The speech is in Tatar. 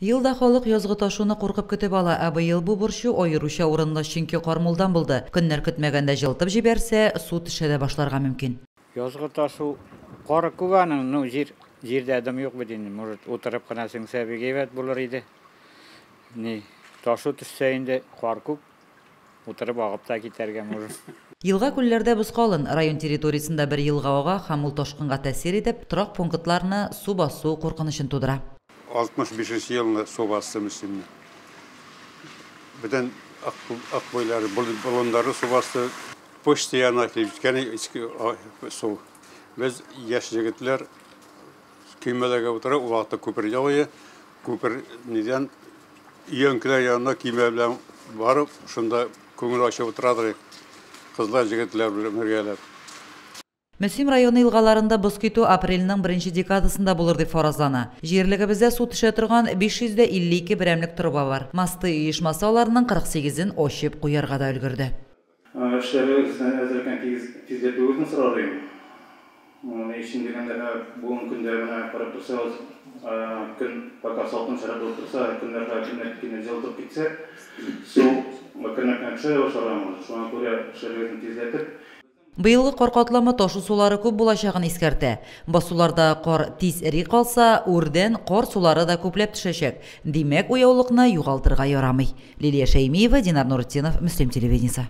Ел да халык язгы ташуны куркып көтеп ала, ә быел бу борчу аеруча урынлы, чөнки кар мулдан булды. Көннәр көтмәгәндә җылытып җибәрсә, су төшә дә башларга мөмкин. Язгы ташу кары күп аның, ну җир җирдә дым юк бит инде, может утырып кына сеңсә бик әйбәт булыр иде. Ни, ташу төшсә инде кар күп, утырып агып та китәргә может. Елга-күлләрдә боз калын. Район территориясендә бер елга ага һәм ул ташкынга тәэсир итеп, торак пунктларны су басу куркынычын тудыра. 65 нче елны су басты Мөслимне. Бөтен Акбуйлары, болыннары су басты. Почта янына килеп җиткән иске су. Без яшь егетләр көймәләргә утырып, ул вакытта күпер юк иде. Күпер нидән өянкеләр янына көймә белән барып, шунда күңел ачып утыра идек. Кызлар, егетләр белән бергәләп. Мөслим районы елгаларында боз китү апрельнең беренче декадасында булыр дип фаразлана. Җирлегебездә су төшә торган 552 берәмлек торба бар. Мосты оешмасы аларның 48-ен ачып куярга да өлгерде. Эшләрегезне әзер икән тизләтүегезне сорар идем. Ни өчен дигәндә, бүгенге көндә менә карап торсагыз, көн пока салкынчарак булып торса, көннәр көннәр кинәт җылытып китсә, су әкренләп кенә төшә дә башларга может. Шуңа күрә эшләрегезне тизләтеп. Быелгы кар катламы ташу сулары күп булачагын искәртә. Басуларда кар тиз эри калса, үрдән кар сулары да күпләп төшәчәк. Димәк, уяулыкны югалтырга ярамый. Лилия Шәймиева, Динар Нуретдинов, Мөслим телевидениесе.